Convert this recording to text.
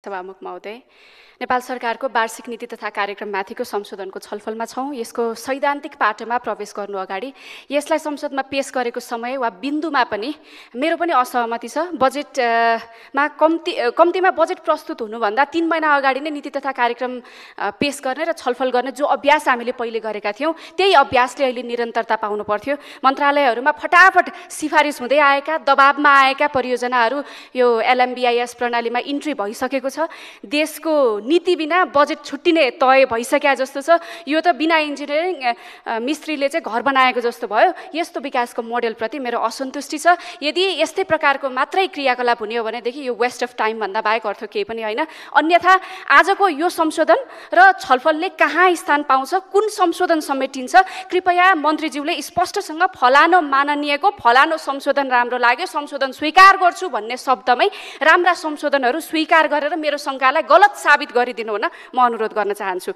सभामुख महोदय, नेपाल सरकारको वार्षिक नीति तथा कार्यक्रममाथिको संशोधनको छलफलमा छौँ। यसको सैद्धान्तिक पाटोमा प्रवेश गर्नु अगाडि यसलाई संसदमा पेश गरेको समय वा बिन्दुमा पनि मेरो पनि असहमति छ। बजेटमा कम्तीमा बजेट प्रस्तुत हुनुभन्दा 3 महिना अगाडि नै नीति तथा कार्यक्रम पेश गर्ने र छलफल गर्ने जो अभ्यास हामीले पहिले गरेका थियौँ, त्यही अभ्यासले अहिले निरन्तरता पाउनु पर्थ्यो। मन्त्रालयहरूमा फटाफट सिफारिस हुँदै आएका, दबावमा आएका परियोजनाहरू यो LMBIS प्रणालीमा इन्ट्री भइसकेको छ। देशको नीति बिना बजेट छुट्टिने तय भइसक्या जस्तो छ। यो त बिना इन्जिनियरिङ मिस्त्रीले चाहिँ घर बनाएको जस्तो भयो। यस्तो विकासको मोडेलप्रति मेरो असन्तुष्टि छ। यदि यस्तै प्रकारको मात्रै क्रियाकलाप हुने हो भनेदेखि यो वेस्ट अफ टाइम भन्दा बाहेक अर्थ केही पनि होइन। अन्यथा आजको यो संशोधन र छलफलले कहाँ स्थान पाउँछ, कुन संशोधन समेटिन्छ, कृपया मन्त्रीज्यूले स्पष्टसँग फलानो माननीयको फलानो संशोधन राम्रो लाग्यो, संशोधन स्वीकार गर्छु भन्ने शब्दमै राम्रा संशोधनहरू स्वीकार गरेर मेरो शङ्कालाई गलत साबित गरिदिनु हुन म अनुरोध गर्न चाहन्छु।